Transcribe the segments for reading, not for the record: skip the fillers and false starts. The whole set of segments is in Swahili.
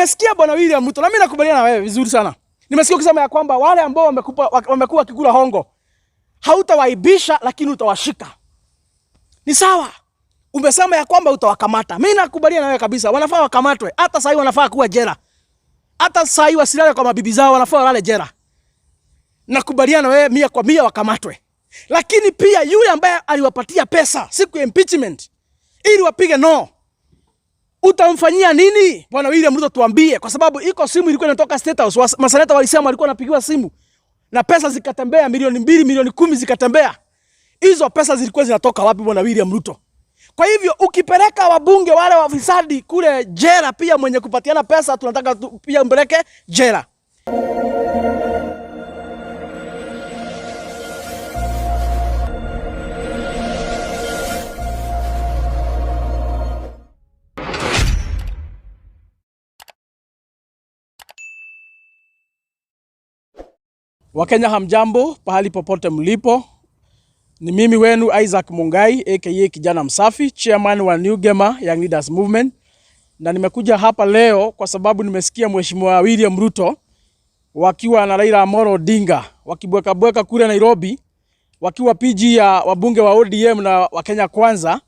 Nimesikia Bwana William Ruto na mimi nakubaliana na wewe vizuri sana. Nimesikia ukisema ya kwamba wale ambao wamekuwa wakikula hongo hautawaibisha, lakini utawashika. Ni sawa. Umesema ya kwamba utawakamata. Mimi nakubaliana na wewe kabisa. Wanafaa wakamatwe. Hata sasa wanafaa kuwa jela. Hata sasa wasilale kwa mabibi zao, wanafaa walale jela. Nakubaliana na wewe 100% wakamatwe. Lakini pia yule ambaye aliwapatia pesa siku ya impeachment ili wapige no, utamfanyia nini? Bwana William Ruto, tuambie, kwa sababu iko simu ilikuwa inatoka State House. Maseneta walisema walikuwa wanapigiwa simu na pesa zikatembea, milioni 2, milioni 10 zikatembea. Hizo pesa zilikuwa zinatoka wapi, Bwana William Ruto? Kwa hivyo ukipeleka wabunge wale wafisadi kule jela, pia mwenye kupatiana pesa tunataka pia umpeleke jela. Wakenya hamjambo, pahali popote mlipo. Ni mimi wenu Isaac Mungai aka Kijana Msafi, chairman wa New Gema Young Leaders Movement, na nimekuja hapa leo kwa sababu nimesikia Mheshimiwa William Ruto wakiwa na Raila Amolo Odinga wakibweka bweka kule Nairobi, wakiwa PG ya wabunge wa ODM na wa Kenya Kwanza,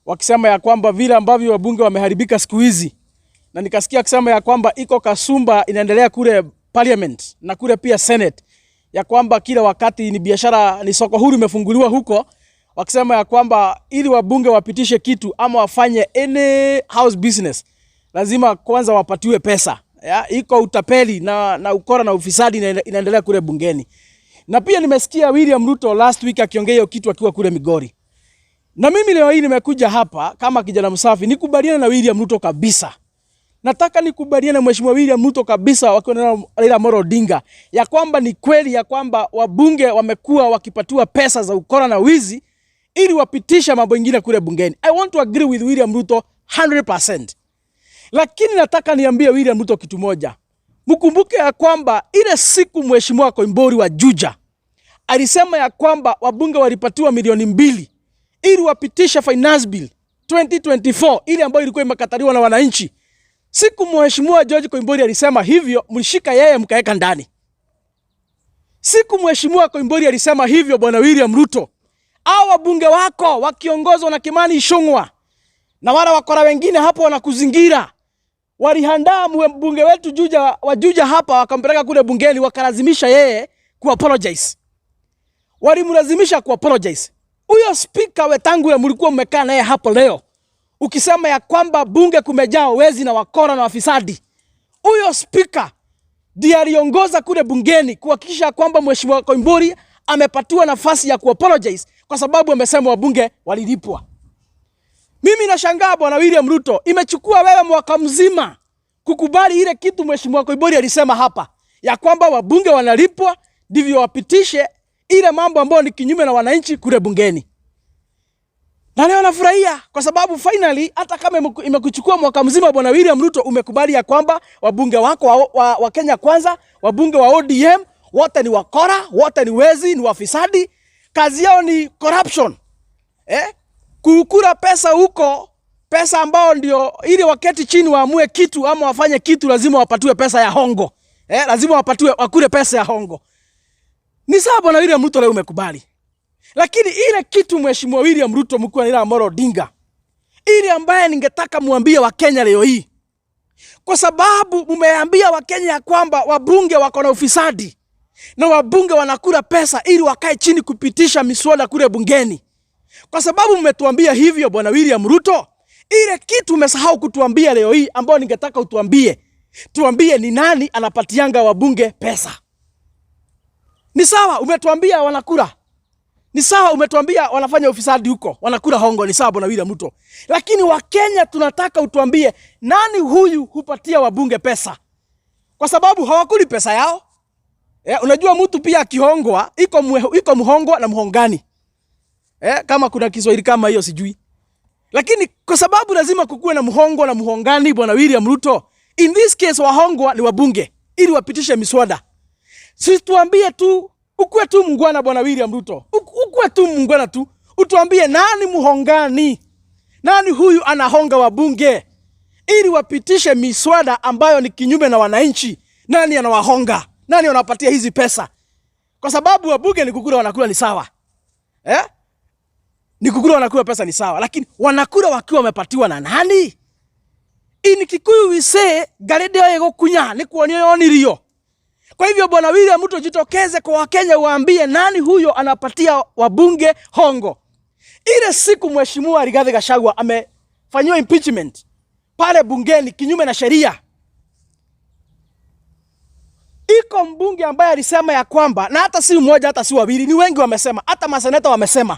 wakisema ya kwamba vile ambavyo wabunge wameharibika siku hizi, na nikasikia akisema ya kwamba iko kasumba inaendelea kule parliament na kule pia Senate, ya kwamba kila wakati ni biashara, ni soko huru imefunguliwa huko, wakisema ya kwamba ili wabunge wapitishe kitu ama wafanye any house business lazima kwanza wapatiwe pesa ya, iko utapeli na ukora na ufisadi inaendelea kule bungeni. Na pia nimesikia William Ruto last week akiongea hiyo kitu akiwa kule Migori. Na mimi leo hii nimekuja hapa kama kijana msafi nikubaliane na William Ruto kabisa. Nataka nikubaliane na Mheshimiwa William Ruto kabisa wakiwa na Raila Amolo Odinga ya kwamba ni kweli ya kwamba wabunge wamekuwa wakipatiwa pesa za ukora na wizi ili wapitishe mambo mengine kule bungeni. I want to agree with William Ruto 100%. Lakini nataka niambie William Ruto kitu moja. Mkumbuke ya kwamba ile siku Mheshimiwa Koimburi wa Juja alisema ya kwamba wabunge walipatiwa milioni 2 ili wapitishe finance bill 2024 ile ambayo ilikuwa imekataliwa na wananchi. Siku Mheshimiwa George Koimburi alisema hivyo, mlishika yeye mkaeka ndani. Siku Mheshimiwa Koimburi alisema hivyo, Bwana William Ruto, hao wabunge wako wakiongozwa na Kimani Ichung'wah na wale wakora wengine hapo wanakuzingira, walihandaa mbunge wetu Juja, wa Juja hapa, wakampeleka kule bungeni, wakalazimisha yeye ku apologize. Walimlazimisha ku apologize. Huyo speaker Wetangula mlikuwa mmekaa naye hapo leo ukisema ya kwamba bunge kumejaa wezi na wakora na wafisadi. Huyo speaker ndiye aliongoza kule bungeni kuhakikisha kwamba Mheshimiwa Koimburi amepatiwa nafasi ya kuapologize kwa sababu amesema wabunge walilipwa. Mimi nashangaa Bwana William Ruto, imechukua wewe mwaka mzima kukubali ile kitu Mheshimiwa Koimburi alisema hapa ya kwamba wabunge wanalipwa ndivyo wapitishe ile mambo ambayo ni kinyume na wananchi kule bungeni. Na leo nafurahia kwa sababu finally hata kama imekuchukua mwaka mzima Bwana William Ruto umekubali ya kwamba wabunge wako wa Kenya Kwanza, wabunge wa ODM wote ni wakora, wote ni wezi, ni wafisadi, kazi yao ni corruption. Kukula pesa huko, pesa ambao ndio ili waketi chini waamue kitu ama wafanye kitu lazima wapatiwe pesa ya hongo. Lazima wapatiwe wakule pesa ya hongo. Ni sawa Bwana William Ruto leo umekubali. Lakini ile kitu Mheshimiwa William Ruto mkuu Raila Amolo Odinga, ile ambaye ningetaka muambie Wakenya leo hii, kwa sababu mmeambia Wakenya ya kwamba wabunge wako na ufisadi na wabunge wanakula pesa ili wakae chini kupitisha miswada kule bungeni. Kwa sababu mmetuambia hivyo Bwana William Ruto, ile kitu umesahau kutuambia leo hii ambayo ningetaka utuambie. Tuambie ni nani anapatianga wabunge pesa. Ni sawa umetuambia wanakula. Ni sawa umetuambia wanafanya ufisadi huko, wanakula hongo, ni sawa Bwana William Ruto. Lakini Wakenya tunataka utuambie nani huyu hupatia wabunge pesa? Kwa sababu hawakuli pesa yao. Unajua mtu pia akihongwa, iko mhongwa na mhongani. Kama kuna Kiswahili kama hiyo sijui. Lakini kwa sababu lazima kukuwe na mhongwa na mhongani Bwana William Ruto, in this case wahongwa ni wabunge ili wapitishe miswada. Sisi tuambie tu, ukuwe tu mungwana Bwana William Ruto. Ukuwe tu mungwana tu. Utuambie nani muhongani? Nani huyu anahonga wabunge? ili wapitishe miswada ambayo ni kinyume na wananchi? Nani anawahonga? Nani anawapatia hizi pesa? Kwa sababu wabunge ni kukula, wanakula ni sawa, eh? Ni kukula wanakula pesa ni sawa, lakini wanakula wakiwa wamepatiwa na nani? In Kikuyu we say ngarĩ ndĩoĩ gũkunya nĩ kuonio yonirio. Kwa hivyo, Bwana William Ruto, jitokeze kwa Wakenya uambie nani huyo anapatia wabunge hongo. Ile siku Mheshimiwa Rigathi Gachagua amefanyiwa impeachment pale bungeni kinyume na sheria, iko mbunge ambaye alisema ya kwamba, na hata si mmoja, hata si wawili, ni wengi wamesema, hata maseneta wamesema,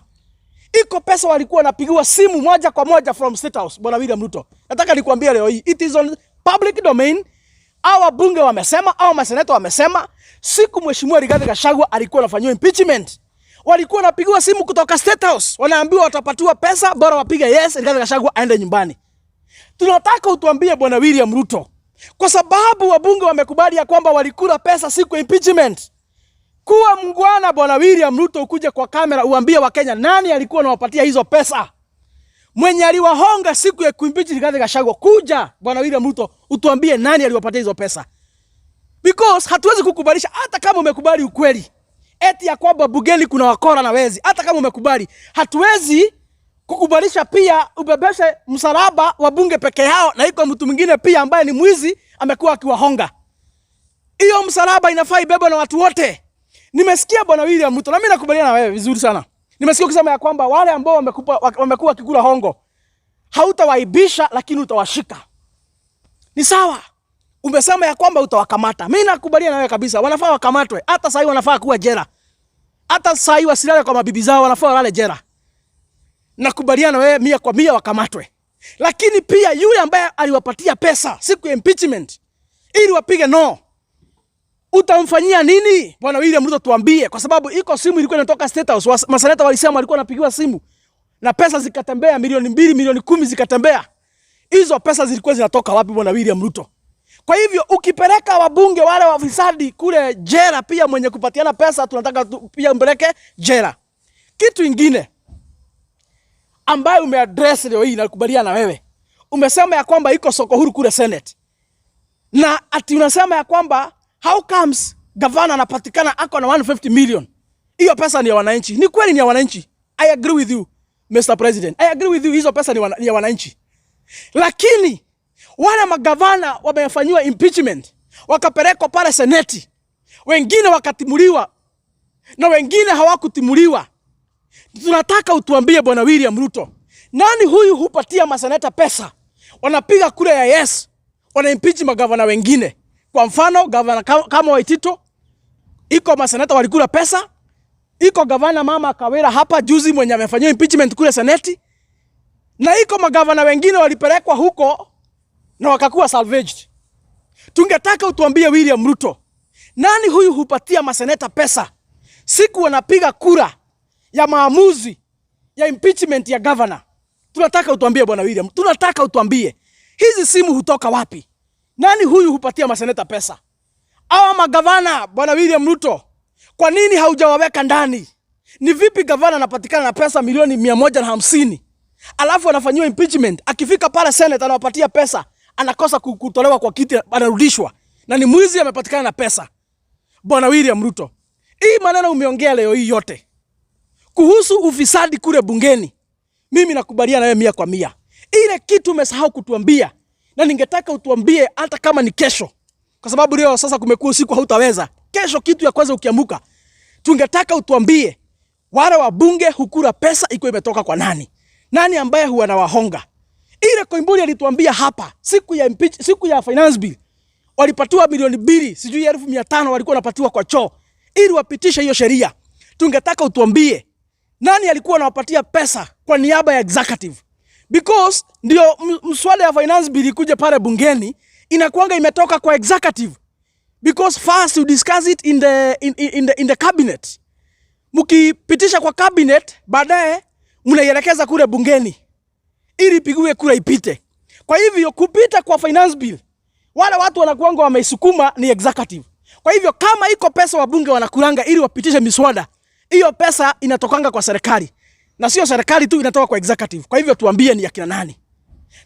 iko pesa walikuwa wanapigiwa simu moja kwa moja from State House. Bwana William Ruto, nataka nikwambie leo hii, it is on public domain. Hao wabunge wamesema, au maseneta wamesema, siku Mheshimiwa Rigathi Gachagua alikuwa anafanyiwa impeachment, walikuwa wanapigiwa simu kutoka State House, wanaambiwa watapatiwa pesa, bora wapige yes, Rigathi Gachagua aende nyumbani. Tunataka utuambie, Bwana William Ruto, kwa sababu wabunge wamekubali ya kwamba walikula pesa siku ya impeachment. Kuwa mungwana, Bwana William Ruto, ukuje kwa kamera uambie Wakenya nani alikuwa anawapatia hizo pesa, mwenye aliwahonga siku ya kuimpeach Rigathi Gachagua. Kuja, Bwana William Ruto, utuambie nani aliwapatia hizo pesa, because hatuwezi kukubalisha, hata kama umekubali ukweli eti ya kwamba bungeni kuna wakora na wezi, hata kama umekubali, hatuwezi kukubalisha pia ubebeshe msalaba wa bunge peke yao, na iko mtu mwingine pia ambaye ni mwizi amekuwa akiwahonga. Hiyo msalaba inafaa ibebwe na watu wote. Nimesikia, Bwana William Ruto, na mimi nakubaliana na wewe vizuri sana. Nimesikia ukisema ya kwamba wale ambao wamekuwa wakikula hongo hautawaibisha, lakini utawashika. Ni sawa. Umesema ya kwamba utawakamata. Mimi nakubaliana na wewe kabisa. Wanafaa wakamatwe. Hata sasa wanafaa kuwa jela. Hata sasa wasilale kwa mabibi zao, wanafaa walale jela. Nakubaliana na wewe 100%, wakamatwe. Lakini pia yule ambaye aliwapatia pesa siku ya impeachment ili wapige no, utamfanyia nini? Bwana William Ruto, tuambie, kwa sababu iko simu ilikuwa inatoka State House. Maseneta walisema walikuwa wanapigiwa simu na pesa zikatembea, milioni 2, milioni 10 zikatembea. Hizo pesa zilikuwa zinatoka wapi, Bwana William Ruto? Kwa hivyo ukipeleka wabunge wale wafisadi kule jela, pia mwenye kupatiana pesa tunataka pia mpeleke jela. Kitu ingine ambayo umeaddress leo hii, nakubaliana na wewe. Umesema ya kwamba iko soko huru kule Senate. Na ati unasema ya kwamba how comes gavana anapatikana ako na 150 million. Hiyo pesa ni ya wananchi. Ni kweli ni ya wananchi. I agree with you, Mr. President. I agree with you, hizo pesa ni ya wananchi. Lakini wale magavana wamefanyiwa impeachment, wakapelekwa pale Seneti, wengine wakatimuliwa na wengine hawakutimuliwa. Tunataka utuambie, Bwana William Ruto, nani huyu hupatia maseneta pesa, wanapiga kura ya yes, wana impeach magavana wengine? Kwa mfano gavana kama Waititu, iko maseneta walikula pesa, iko gavana Mama Kawira hapa juzi mwenye amefanyiwa impeachment kule Seneti, na iko magavana wengine walipelekwa huko na wakakuwa salvaged. Tungetaka utuambie, William Ruto, nani huyu hupatia maseneta pesa siku wanapiga kura ya maamuzi ya impeachment ya governor? Tunataka utuambie, Bwana William, tunataka utuambie hizi simu hutoka wapi? Nani huyu hupatia maseneta pesa? Hawa magavana, Bwana William Ruto, kwa nini haujawaweka ndani? Ni vipi gavana anapatikana na pesa milioni 150 alafu anafanyiwa impeachment, akifika pale Senate anawapatia pesa, anakosa kutolewa kwa kiti, anarudishwa na ni mwizi amepatikana na pesa. Bwana William Ruto, hii maneno umeongea leo hii yote kuhusu ufisadi kule bungeni, mimi nakubaliana na wewe 100%. Ile kitu umesahau kutuambia, na ningetaka utuambie hata kama ni kesho, kwa sababu leo sasa kumekuwa usiku, hautaweza. Kesho kitu ya kwanza ukiamuka, tungetaka utuambie wale wabunge hukula pesa iko imetoka kwa nani? Nani ambaye huwa anawahonga? Ile Koimburi alituambia hapa siku ya impeach, siku ya finance bill walipatiwa milioni 2 sijui 500,000 walikuwa wanapatiwa kwa choo ili wapitishe hiyo sheria. Tungetaka utuambie nani alikuwa anawapatia pesa kwa niaba ya executive, because ndio mswada ya finance bill ikuje pale bungeni inakuanga imetoka kwa executive, because first you discuss it in the cabinet. Mkipitisha kwa cabinet, baadaye mnaielekeza kule bungeni ili ipigiwe kura ipite. Kwa hivyo kupita kwa finance bill, wale watu wanakuanga wameisukuma ni executive. Kwa hivyo kama iko pesa wabunge wanakulanga ili wapitishe miswada, hiyo pesa inatokanga kwa serikali, na sio serikali tu, inatoka kwa executive. Kwa hivyo tuambie ni akina nani.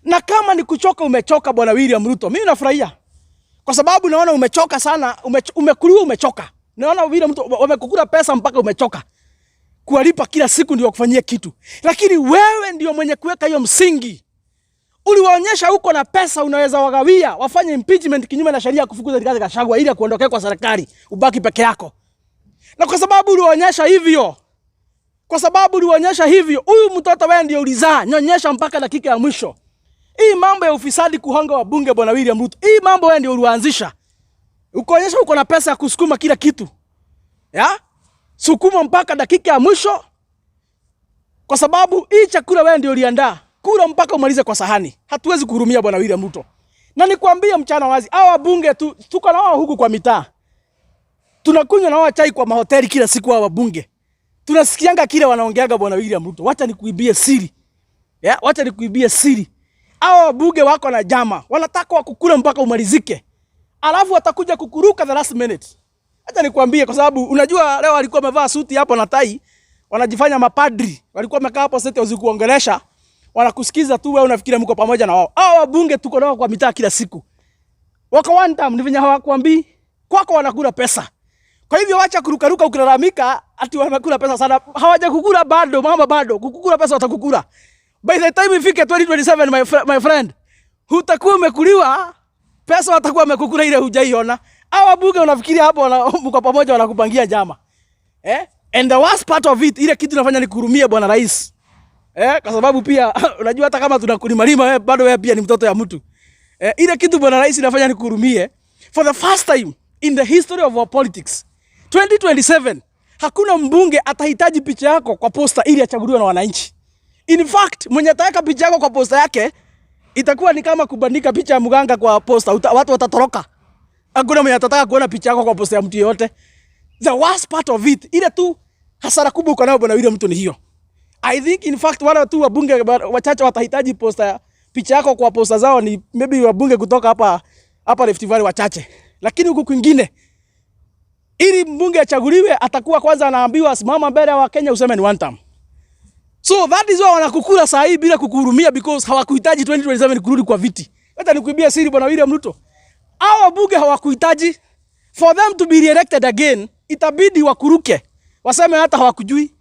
Na kama ni kuchoka umechoka, Bwana William Ruto, mimi nafurahia kwa sababu naona umechoka sana, umekuliwa, umechoka. Naona William Ruto wamekukula pesa mpaka umechoka kuwalipa kila siku ndio wakufanyie kitu, lakini wewe ndio mwenye kuweka hiyo msingi. Uliwaonyesha uko na pesa, unaweza wagawia wafanye impeachment kinyume na sheria, kufukuza Rigathi Gachagua ili akuondokee kwa serikali, ubaki peke yako. Na kwa sababu uliwaonyesha hivyo, kwa sababu uliwaonyesha hivyo, huyu mtoto wewe ndio ulizaa, nyonyesha mpaka dakika ya mwisho. Hii mambo ya ufisadi, kuhonga wabunge, Bwana William Ruto, hii mambo wewe ndio ulianzisha. Ukaonyesha uko na pesa ya kusukuma kila kitu. Ya? Sukuma mpaka dakika ya mwisho, kwa sababu hii chakula wewe ndio uliandaa. Kula mpaka umalize kwa sahani. Hatuwezi kuhurumia, Bwana William Ruto. Na nikwambie mchana wazi, hawa wabunge tu tuko na wao huku kwa mitaa. Tunakunywa na wao chai kwa mahoteli kila siku, hawa wabunge. Tunasikianga kile wanaongeaga, Bwana William Ruto. Wacha nikuibie siri. Ya, wacha nikuibie siri. Hawa wabunge wako na njama, wanataka wakukula mpaka umalizike. Alafu watakuja kukuruka the last minute. Acha nikwambie, kwa sababu unajua leo walikuwa wamevaa suti hapo na tai, wanajifanya mapadri. Walikuwa wamekaa hapo sete wazikuongelesha, wanakusikiza tu, wewe unafikiria mko pamoja na wao. Hao wabunge tuko nao kwa mitaa kila siku. Wako one time, ni venye hawakuambii. Kwako wanakula pesa. Kwa hivyo wacha kurukaruka ukilalamika ati wamekula pesa sana. Hawajakukula bado, mama bado. Kukukula pesa watakukula. By the time ifike 2027, my friend, hutakuwa umekuliwa pesa, watakuwa wamekukula ile hujaiona. Hawa wabunge unafikiria hapo mko pamoja wanakupangia njama. Eh? And the worst part of it, ile kitu inafanya nikuhurumie, Bwana Rais. Eh, kwa sababu pia unajua hata kama tunakulima lima, wewe bado wewe pia ni mtoto ya mtu. Eh, ile kitu, Bwana Rais, inafanya nikuhurumie, for the first time in the history of our politics, 2027 hakuna mbunge atahitaji picha yako kwa posta ili achaguliwe na wananchi. In fact, mwenye ataweka picha yako kwa posta yake itakuwa ni kama kubandika picha ya mganga kwa posta, watu watatoroka. Hakuna mwenye atataka kuona picha yako kwa posta ya mtu yeyote. The worst part of it, ile tu hasara kubwa uko nayo, Bwana William Ruto, ni hiyo. I think in fact wale tu wabunge wachache watahitaji posta picha yako kwa posta zao ni maybe wabunge kutoka hapa hapa Rift Valley wachache. Lakini huku kwingine, ili mbunge achaguliwe, atakuwa kwanza anaambiwa, "Simama mbele ya Wakenya useme ni one term." So that is why wanakukula saa hii bila kukuhurumia, because hawakuhitaji 2027 kurudi kwa viti. Hata nikuibia siri, Bwana William Ruto. Hawa wabunge hawakuhitaji. For them to be re-elected again, itabidi wakuruke. Waseme hata hawakujui.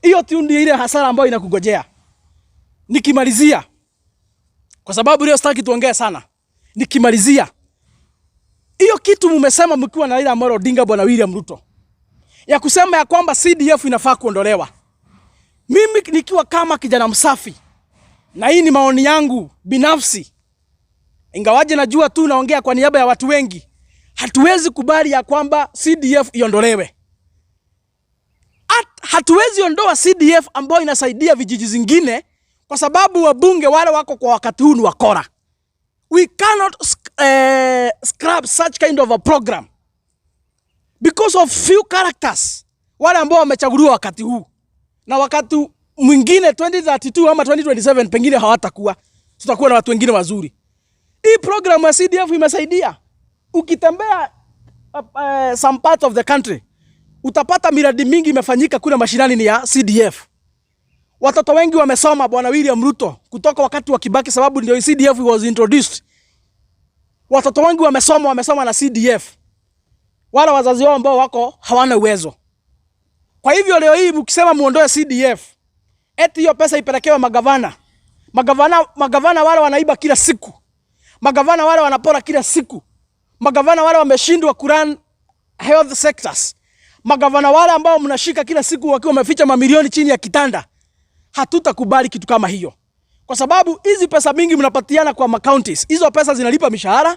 Hiyo tu ndio ile hasara ambayo inakugojea. Nikimalizia, kwa sababu leo sitaki tuongee sana. Nikimalizia, hiyo kitu mumesema mkiwa na Raila Amolo Odinga, Bwana William Ruto, ya kusema ya kwamba CDF inafaa kuondolewa. Mimi nikiwa kama kijana msafi, na hii ni maoni yangu binafsi, ingawaje najua tu naongea kwa niaba ya watu wengi, hatuwezi kubali ya kwamba CDF iondolewe. Hatuwezi ondoa CDF ambayo inasaidia vijiji zingine kwa sababu wabunge wale wako kwa wakati huu ni wakora. We cannot scrap such kind of a program because of few characters wale ambao wamechaguliwa wakati huu, na wakati mwingine 2032 ama 2027 pengine hawatakuwa, tutakuwa na watu wengine wazuri. Hii program ya CDF imesaidia. Ukitembea some part of the country, utapata miradi mingi imefanyika kule mashinani ni ya CDF. Watoto wengi wamesoma, Bwana William Ruto, kutoka wakati wa Kibaki, sababu ndio CDF was introduced. Watoto wengi wamesoma, wamesoma na CDF, wala wazazi wao ambao wako hawana uwezo. Kwa hivyo leo hii mkisema muondoe CDF, eti hiyo pesa ipelekewe magavana. Magavana, magavana wale wanaiba kila siku, magavana wale wanapora kila siku, magavana wale wameshindwa kurun health sectors, magavana wale ambao mnashika kila siku wakiwa wameficha mamilioni chini ya kitanda. Hatutakubali kitu kama hiyo, kwa sababu hizi pesa mingi mnapatiana kwa counties, hizo pesa zinalipa mishahara,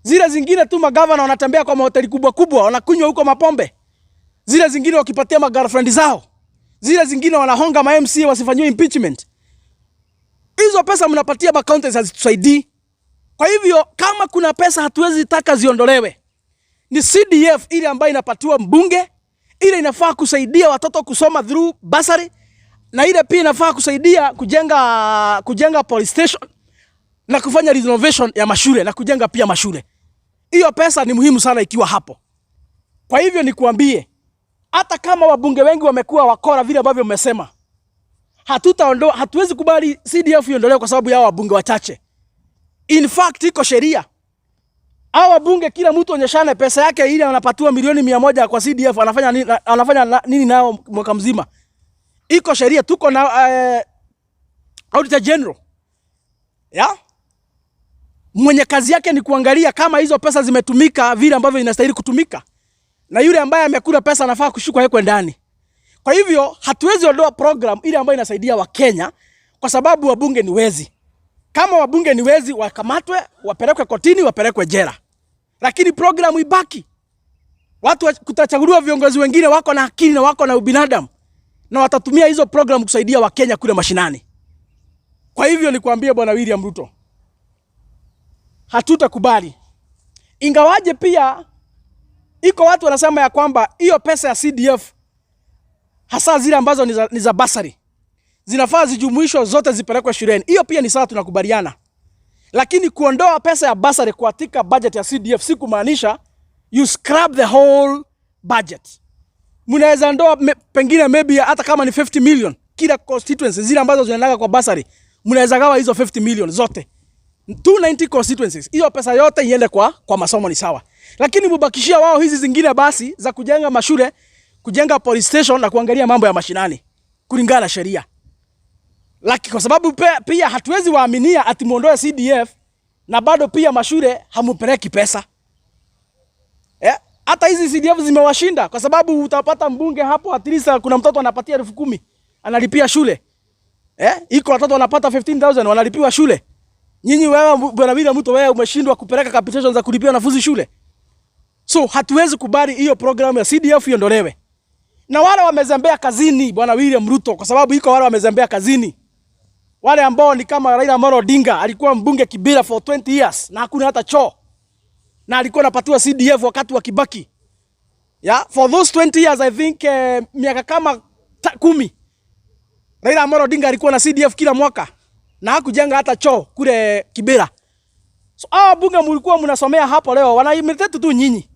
zile zingine tu magavana wanatembea kwa mahoteli kubwa kubwa, wanakunywa huko mapombe, zile zingine wakipatia magirlfriend zao, zile zingine wanahonga ma MCA wasifanyiwe impeachment. Hizo pesa mnapatia ma counties hazitusaidii. Kwa hivyo kama kuna pesa hatuwezi taka ziondolewe, ni CDF ile ambayo inapatiwa mbunge, ile inafaa kusaidia watoto kusoma through bursary, na ile pia inafaa kusaidia kujenga police station na kufanya renovation ya mashule na kujenga pia mashule. Hiyo pesa ni muhimu sana ikiwa hapo. Kwa hivyo nikuambie, hata kama wabunge wengi wamekuwa wakora vile ambavyo mmesema, Hatutaondoa, hatuwezi kubali CDF iondolewe kwa sababu ya wabunge wachache. In fact, iko sheria. Hao wabunge kila mtu onyeshane pesa yake ile anapatiwa milioni 100 kwa CDF, anafanya nini nao mwaka mzima. Iko sheria, tuko na Auditor General. Yeah? Mwenye kazi yake ni kuangalia kama hizo pesa zimetumika vile ambavyo inastahili kutumika. Na yule ambaye amekula pesa anafaa kushikwa, awekwe ndani. Kwa hivyo hatuwezi ondoa program ile ambayo inasaidia Wakenya kwa sababu wabunge ni wezi. Kama wabunge ni wezi, wakamatwe, wapelekwe kotini, wapelekwe jela, lakini program ibaki. Watu kutachaguliwa viongozi wengine wako na akili na wako na ubinadamu na watatumia hizo program kusaidia Wakenya kule mashinani. Kwa hivyo nikwambie, Bwana William Ruto, hatutakubali. Ingawaje pia iko watu wanasema ya kwamba hiyo pesa ya CDF, hasa zile ambazo ni za bursary, zinafaa zijumuishwe zote zipelekwe shuleni. Hiyo pia ni sawa, tunakubaliana. Lakini kuondoa pesa ya bursary katika budget ya CDF si kumaanisha you scrap the whole budget. Mnaweza ondoa pengine maybe hata kama ni 50 million kila constituency, zile ambazo zinaenda kwa bursary, mnaweza gawa hizo 50 million zote 290 constituencies, hiyo pesa yote iende kwa masomo ni sawa, lakini mubakishia wao hizi zingine basi za kujenga mashule, kujenga police station na kuangalia mambo ya mashinani kulingana na sheria. Lakini kwa sababu pia hatuwezi waaminia ati muondoe CDF na bado pia mashule hamupeleki pesa. Hata hizi CDF zimewashinda kwa sababu utapata mbunge hapo at least kuna mtoto anapatia 10,000 analipia shule. Iko watoto wanapata 15,000 wanalipiwa shule. Nyinyi, wewe Bwana William Ruto, wewe umeshindwa kupeleka capitation za kulipia wanafunzi shule. So hatuwezi kubali hiyo programu ya CDF iondolewe. Na wale wamezembea kazini, Bwana William Ruto, kwa sababu iko wale wamezembea kazini. Wale ambao ni kama Raila Amolo Odinga, alikuwa mbunge Kibera for 20 years na hakuna hata choo. Na alikuwa anapatiwa CDF wakati wa Kibaki. Yeah, for those 20 years, I think miaka kama 10 Raila Amolo Odinga alikuwa na CDF kila mwaka na hakujenga hata choo kule Kibera. So hao bunge mlikuwa mnasomea hapo leo wana imitate tu nyinyi.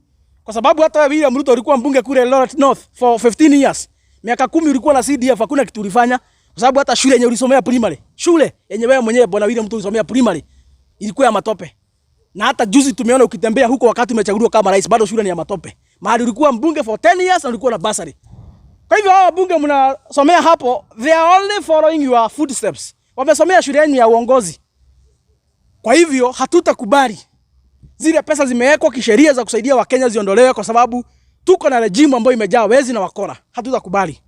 Kwa sababu hata wewe William Ruto ulikuwa mbunge kule Eldoret North for 15 years. Miaka 10 ulikuwa na CDF, hakuna kitu ulifanya. Kwa sababu hata shule yenye ulisomea primary, shule yenye wewe mwenyewe, Bwana William Ruto, ulisomea primary ilikuwa ya matope. Na hata juzi tumeona ukitembea huko wakati umechaguliwa kama rais, bado shule ni ya matope. Mahali ulikuwa mbunge for 10 years na ulikuwa na bursary. Kwa hivyo hao wabunge mnasomea hapo, they are only following your footsteps. Wamesomea shule yenu ya uongozi. Kwa hivyo hatutakubali zile pesa zimewekwa kisheria za kusaidia Wakenya ziondolewe kwa sababu tuko na regime ambayo imejaa wezi na wakora. Hatutakubali.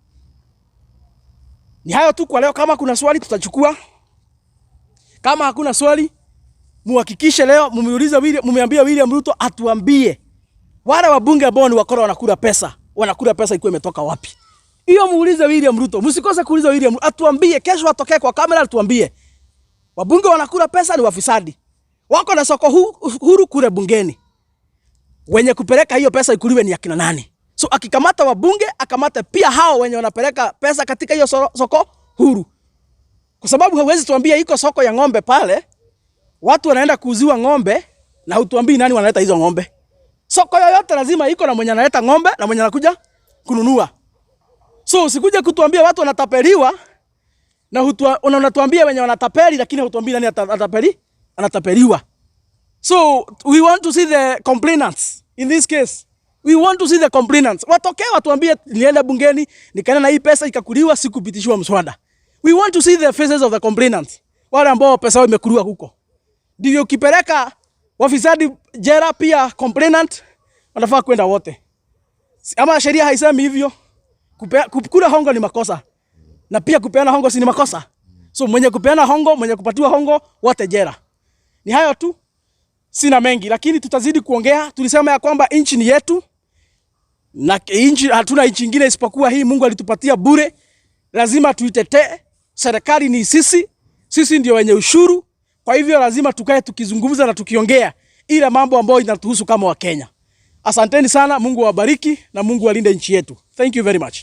Ni hayo tu kwa leo. Kama kuna swali tutachukua. Kama hakuna swali, muhakikishe leo mumeuliza William, mumeambia William Ruto atuambie wale wabunge ambao ni wakora wanakula pesa ikiwa imetoka wapi? Hiyo muulize William Ruto. Msikose kuuliza William, atuambie kesho, atokee kwa kamera atuambie. Wabunge wanakula pesa ni wafisadi. Wako na soko huru kule bungeni. Wenye kupeleka hiyo pesa ikuliwe ni akina nani? So akikamata wabunge, akamata pia hao wenye wanapeleka pesa katika hiyo soko huru. Kwa sababu hauwezi tuambia iko soko ya ng'ombe pale, watu wanaenda kuuziwa ng'ombe na hutuambii nani wanaleta hizo ng'ombe. Soko yoyote lazima iko na mwenye analeta ng'ombe na mwenye anakuja kununua. So usikuje kutuambia watu wanatapeliwa na unatuambia wenye wanatapeli, lakini hutuambii nani anatapeliwa. So we want to see the complainants in this case. We want to see the complainants. Watokee watuambie, nilienda bungeni nikaenda na hii pesa ikakuliwa, sikupitishiwa mswada. We want to see the faces of the complainants. Wale ambao pesa yao imekuliwa huko. Ndivyo ukipeleka wafisadi jela, pia complainant wanafaa kwenda wote. Ama sheria haisemi hivyo? Kukula hongo ni makosa. Na pia kupeana hongo si ni makosa? So mwenye kupeana hongo, mwenye kupatiwa hongo, wote jela. Ni hayo tu. Sina mengi, lakini tutazidi kuongea. Tulisema ya kwamba nchi ni yetu na nchi, hatuna nchi nyingine isipokuwa hii Mungu alitupatia bure. Lazima tuitetee. Serikali ni sisi, sisi ndio wenye ushuru. Kwa hivyo lazima tukae tukizungumza na tukiongea ile mambo ambayo inatuhusu kama Wakenya. Asanteni sana, Mungu awabariki na Mungu alinde nchi yetu. Thank you very much.